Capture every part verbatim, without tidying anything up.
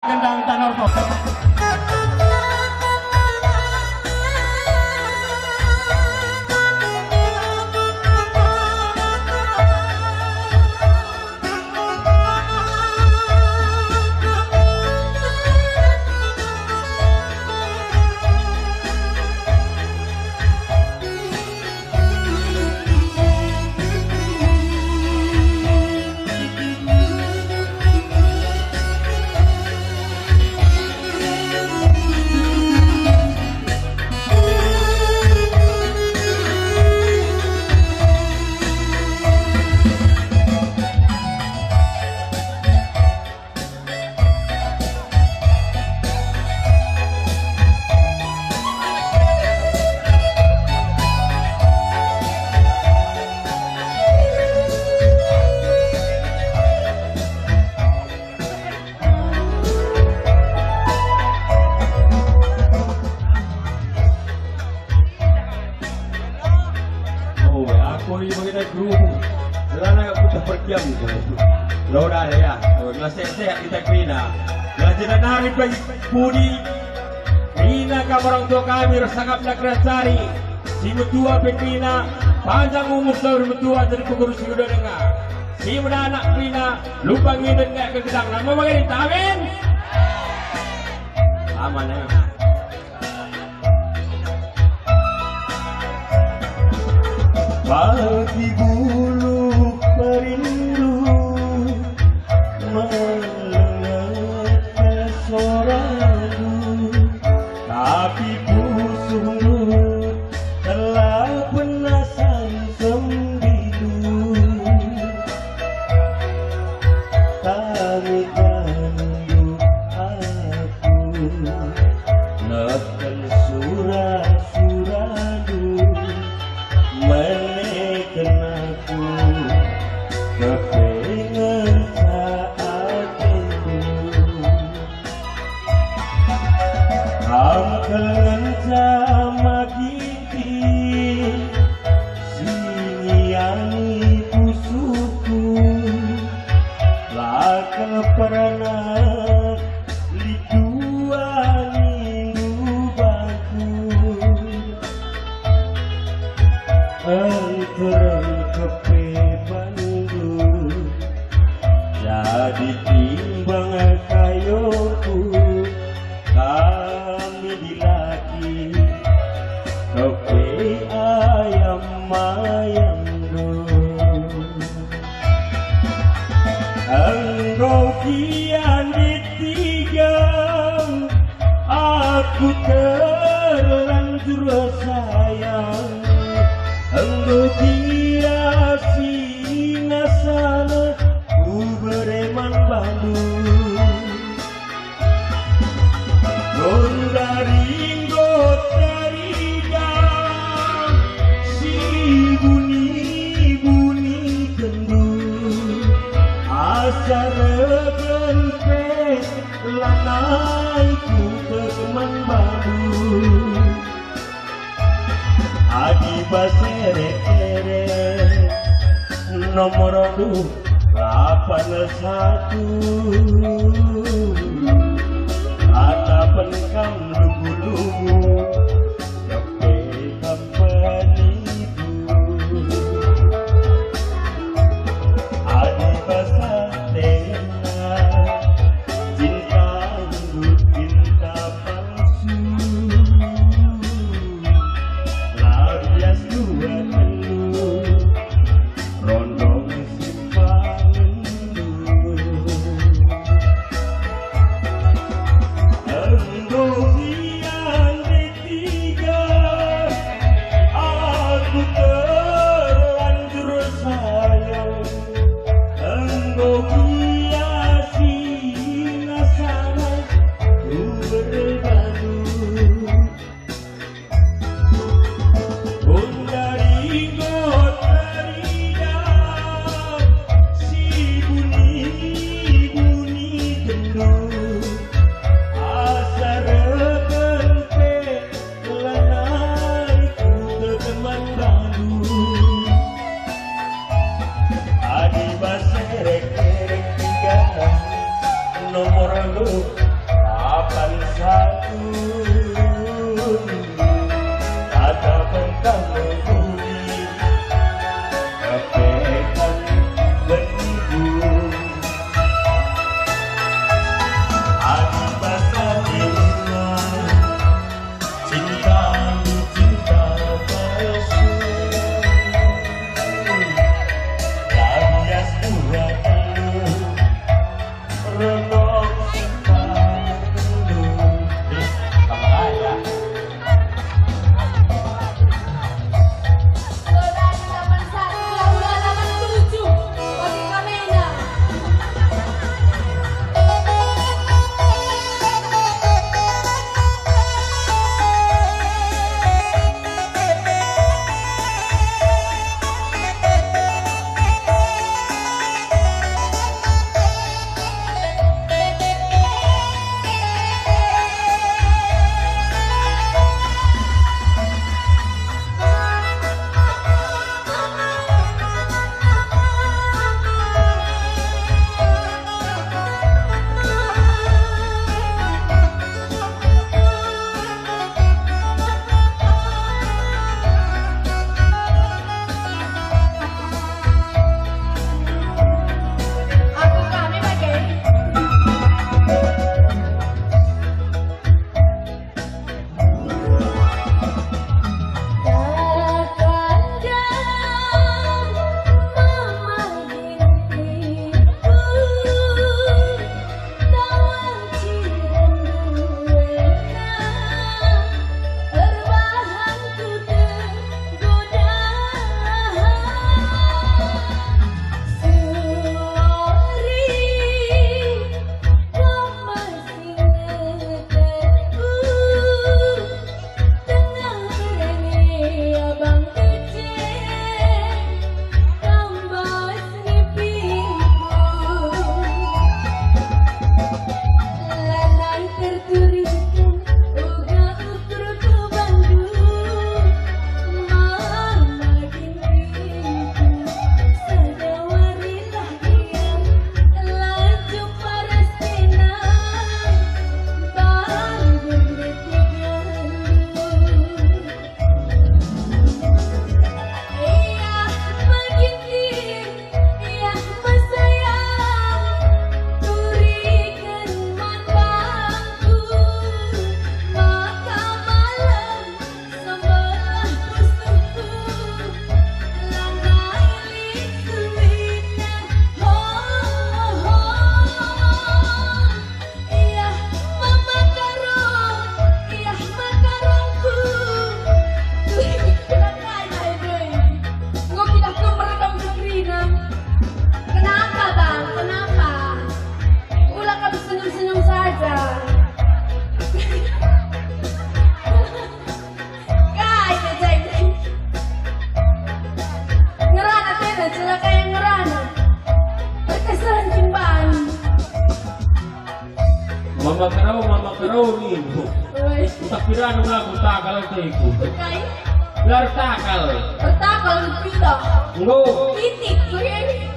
Gendang Tanorto. Oh, aku ni bagi grup. Selana aku tak perdiam. Roda ya. Oh, ngasih sehat kita kerina. Ngajaran hari pagi pudi. Kerina kam orang tua kami, resangapna keracari. Si metua pe kerina, panjang umur selalu metua jadi pengurus si udah dengar. Si medanak kerina, lupa ngiden kayak kegedang. Nama bagi amin? Aman ya. Pagi bulu perindu mendengar sorandu, tapi pusuhndu telah penasan sembilu. Kami tanduk aku neken sura-surandu, meneken aku kepengen atendu. Kam kal ngenca magiti si ngiangi pusuhku, la kal pernah lit dua nindu bangku. Engkeren kepe bandu jadi timbang kayuku, kami dilaki kepe ayam mayamndu. Enggo kian ditigam aku terlanjur sayang, enggo gia si ngasana kubere man bandu. Gundari enggo teriga si buni-bunikenndu, asa regen pe lanai kuteman bandu. Adi bas erek-erek nomorndu lapan satu, atapen kam lugu-lugu, kepe kam penipu. Adi bas atena cintandu cinta palsu, la bias dua telu rondong simpandu. Enggo kian detiga aku terlanjur sayang, enggo gia si ngasana kubere bandu. Gundari enggo teriga si buni-bunikenndu, asa regen pe lanai kuteman bandu. Adi bas erek-erek tiga nomorndu Mama Karo, Mama Karo nindu. Weh. Entah pirana aku takal ateku. Kai? Lar takal. Ertakal pida? Enggo. Kitik, weh.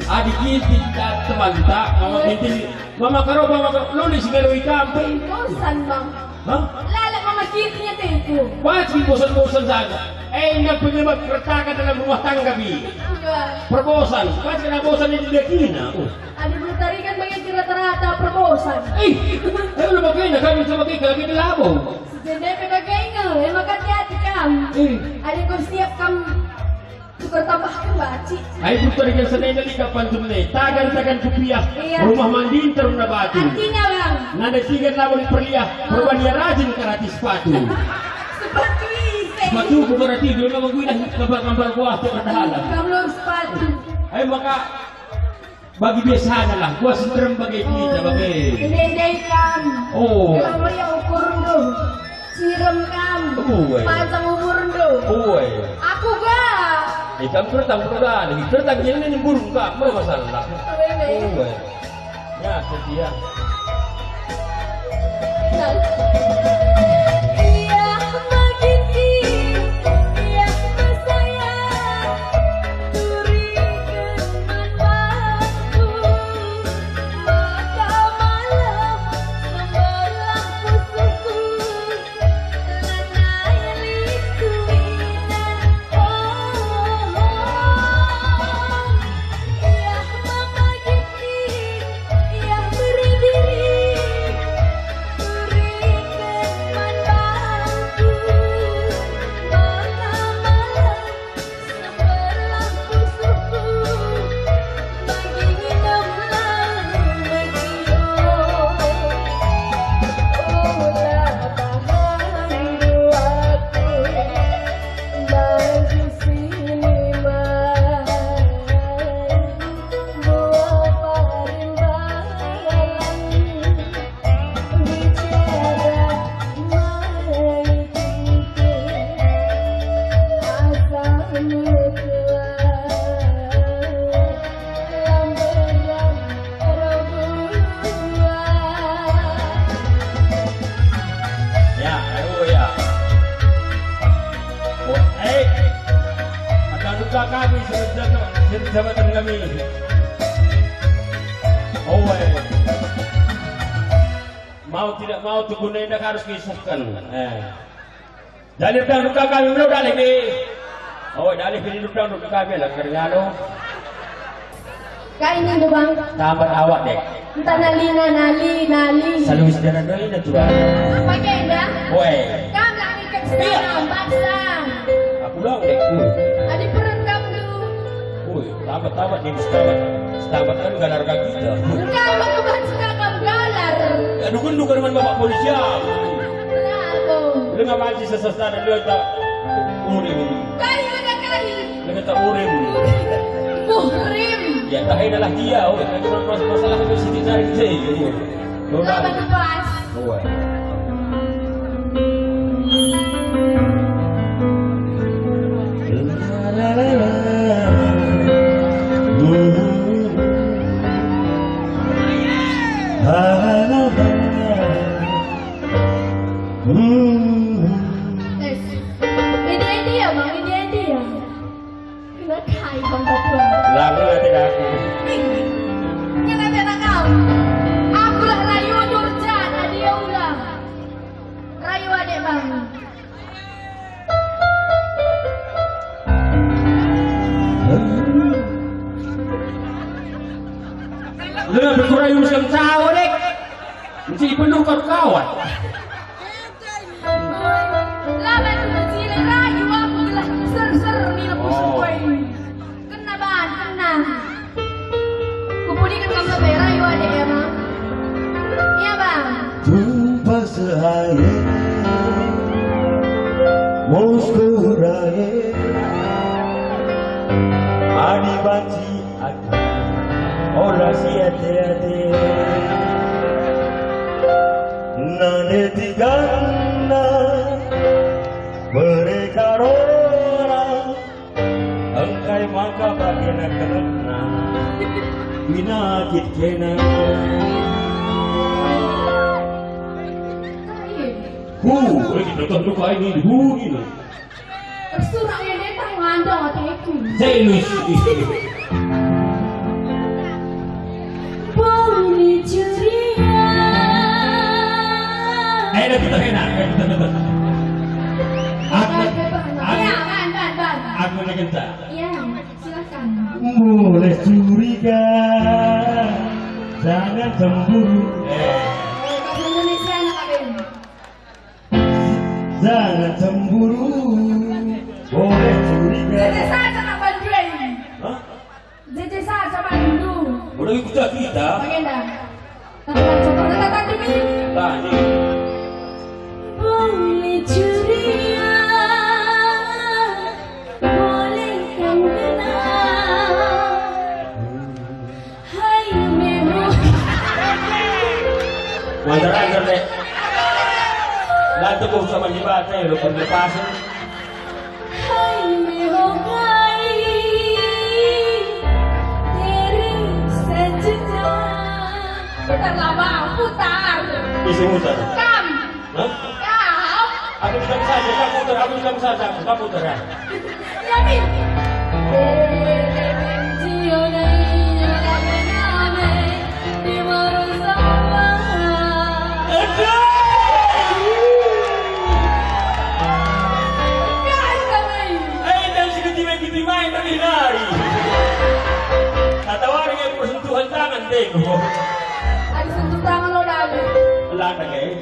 Adi kitik, tak tebanta, Mama Weh. Kitik. Mama Karo, Mama Karo, loli si ngaloi kampung. Bosan, Bang. Hah? Lalap Mama Kitik ateku. Pasti bosan-bosan saja. Eh, enda penyebab keretakan dalam rumah tangga, Bi. Enggak. Perbosan. Pasti kena bosan di dekina. Uh. Adi bertarikan bagi rata-rata perbosan. Eh, ayo lu bagaina kami sama kita lagi di labo. Sejende pe bage nge, e maka hati-hati kam. Eh. Adi enggo siap kam tukar tambahken baci. Ai buta dengan senena lika pantun ne, tagan-tagan kupiah, Iya. rumah mandi nteruna batu. Artinya, Bang? Nanda tiga labo diperliah, Ah. perbania rajin karati sepatu. Sepatu ise. Sepatu bukan rati, dulu nggak guna, gambar-gambar kuah tuh kata halam. Kamu harus sepatu. Ai maka bagi biasana lah, kuah senterem bage kita, Oh, bage. Ende-ende kam. Oh. Kamu ya ukurndu. Sirem kam. Uwe. Panjang umurndu. Uwe. Aku ga. Eh, kam kertang pergana, kertang ini burung kam, apa masalah? Uwe, uwe. Uwe. Ya, setia. Nah. Ia magiti, ia mesaya, turiken man bangku, maka malam sebelah pusuhku. Sebelah pusuhku, bagi nginem lang mejio. Ula bahan buatku, bagi sini mai, buah parimbalan. Ya, ayo, ya. Oh, eh. Akan lupa kami, saudara-saudara kami. Oh, eh. Mau tidak mau, tugu enda harus kisahken. Eh. Jadi, udah luka kami, belum dalih, Bi. Oh, dalih, Bi, udah luka kami, lah, kerja lo. Kai nindu, Bang? Tambat awak, dek. Entah nalina, nali, nali. Selalu sejarah doi, dah, tuan. Pakai, dah? Woi. Kam lah, ikat Iya. sejarah, paksa. Aku dong, dek. Woi. Adi perut kam, lu. Woi, tambat, tambat, nih, setabat. Setabat, anu, galar kaki, dah. Enggak, aku baca kakak galar. Aduh, kan, lu, kan, Bapak Polisi, ya. Bravo. Lu nggak baca sesasana, lu, tak. Urim. Kai, ada kai. Mereka tak urim. Muhrim. Ya, tak ada lah dia. Oh, kan cuma mas-, masalah itu siti cari saya. Coba. Laban pas. Oh. Tes. Ini dia, Bang, ini dia. Kena kai bang batuan. Lagu ate aku. Ih, kena tena kau. Akulah rayu durjana dia ulang. Rayu adek bang. Lu berkurayu macam tahu dek. Mesti penuh kau kawan. Laban mejile rayu aku gelah ser-ser nina pusuh Oh. Kena, Bang, kena. Kupuliken kam lebe rayu ade, ya, Bang? Ya, Bang. Tumpah sehari, musuh raye, adi banci Ola siate-ate. Nande tigana mereka rora, engkai maka bagena keretna pinakit kena. Uh, eh, kita tuh lupa ini dihuni nih. Tersurak ya deh, tah ngandang ateku. Serius. Boli curia. Eh, dah kita kena. Eh, kita dapat. Aku, aku, ya, ban, ban, ban. Aku nak gentak. Iya, silakan. Boleh curiga, jangan cemburu. Eh. Eh, bahasa Indonesia anak aku. Jangan cemburu, boleh curiga. J J saja nak bantu ini. Hah? J J saja bantu. Udah ikut kita. Bagian dah. Tapi kan coba kita tadi mi. Tadi. Boleh curiga, boleh kan kenal. Hai meho. Wajar-wajar deh. Bantu ku sama Dibata ya, lu perlepasen. Hai meho kai. Teri sajuta. Putarlah, Bang, putar. Isi muter. Kam. Hah? Kam. Aku bilang saja, kamu muter, aku bilang saja, kamu muter ya. Ya, Min. Aduh. Eh, dan si Geti main, Geti main, tapi nari. Kata wari yang persentuhan tangan, tengok. Ada sentuh tangan lo, David. Lata, eh.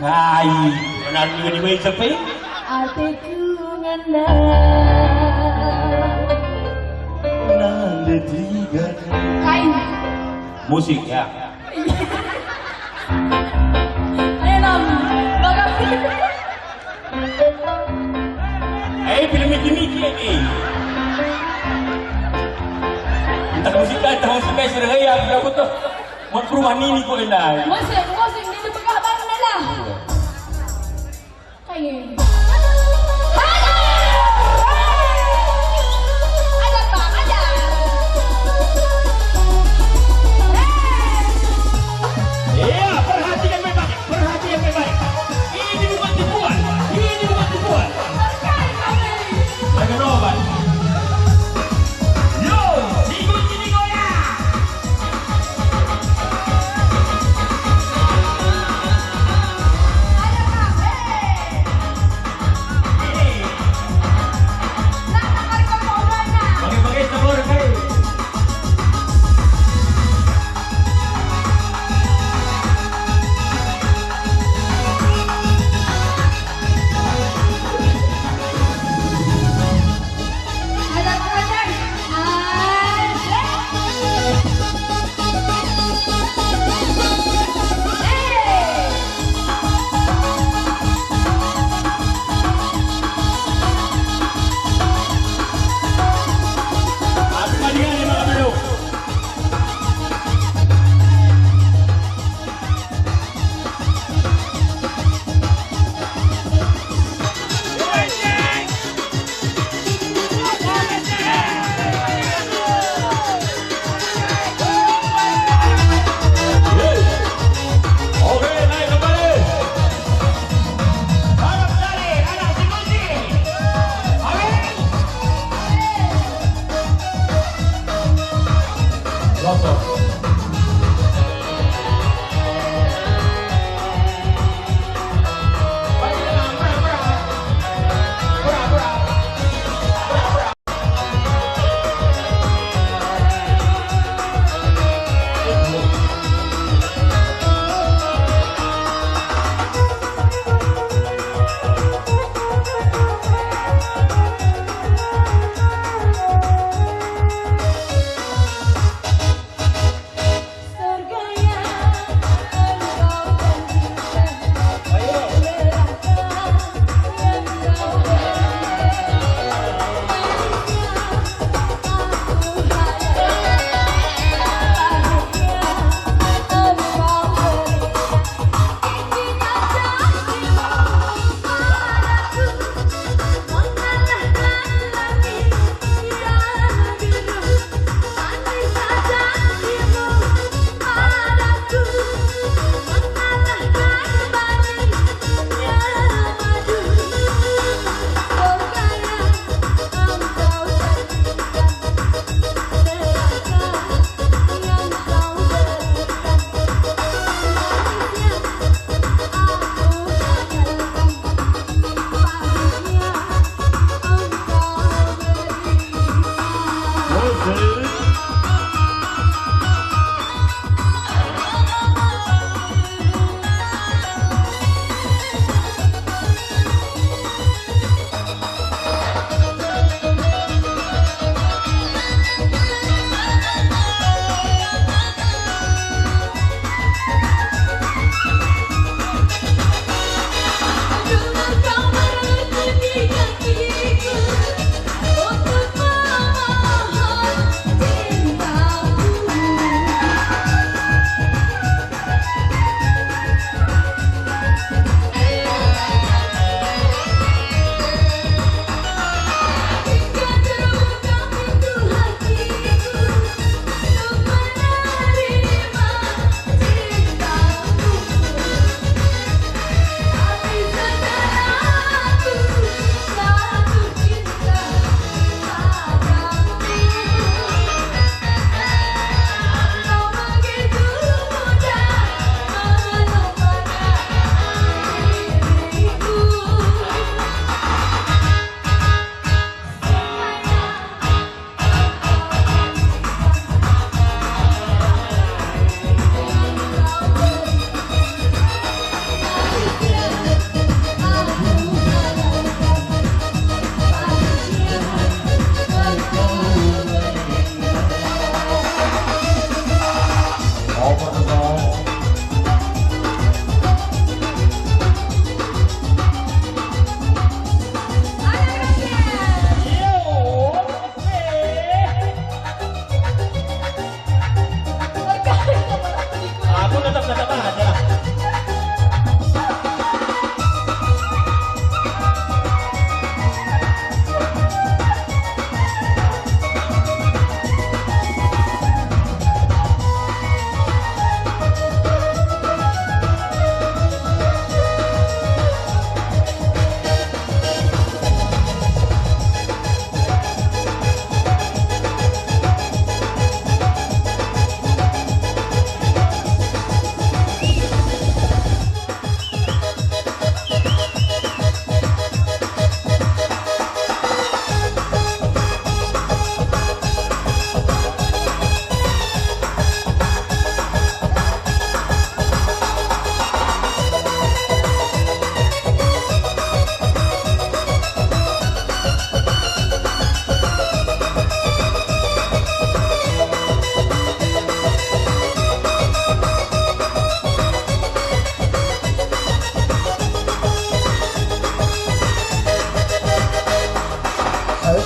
Kai, benar juga dibaca pe? Ateku ngena. Nande tiga. Kai. Musik, ya. Ayo, Nom. Bagus. Eh, film mikir-mikir, eh. Entah musik, entah musik, eh, sudah, eh, aku, aku tuh mau ke rumah Nini kok, Endang. Musik, musik, Nini pegang bareng, Nela. Ayo. Ajar, Bang, ajar. Eh. Iya, perhatikan baik-baik. Perhatian baik-baik. Ini bukan tipuan. Ini bukan tipuan. Lagu nobat. Yo, minggu ini goyang.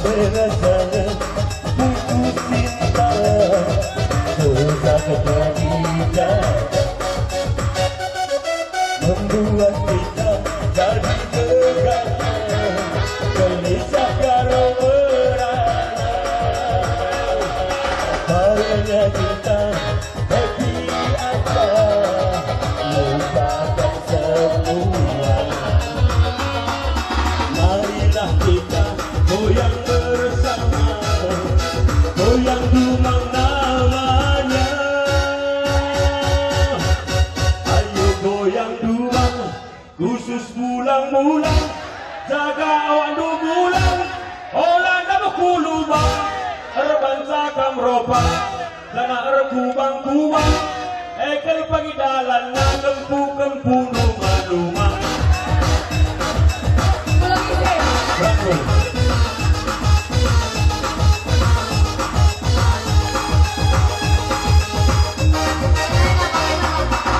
Rasanya putus cinta, susah terjadi, membuat kita jadi gegana, gelisah kalau merana. Bahayanya cinta, happy aja, lupakan semua. Marilah kita goyang bersama, goyang dumang namanya. Ayo goyang dumang, khusus bulang-bulang, jaga awakndu bulang, ola ndabuh ku lubang, erbansa kam ropa, janah erkubang-kubang, ekel pagi dalanna kempu-kempu numa-numa. Ulang ise. Rangkul.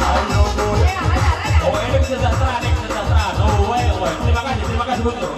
Ayo, boy. Oh, ini kesejahteraan, ini kesejahteraan. Oh, weh, weh. Terima kasih, terima kasih, Guntur.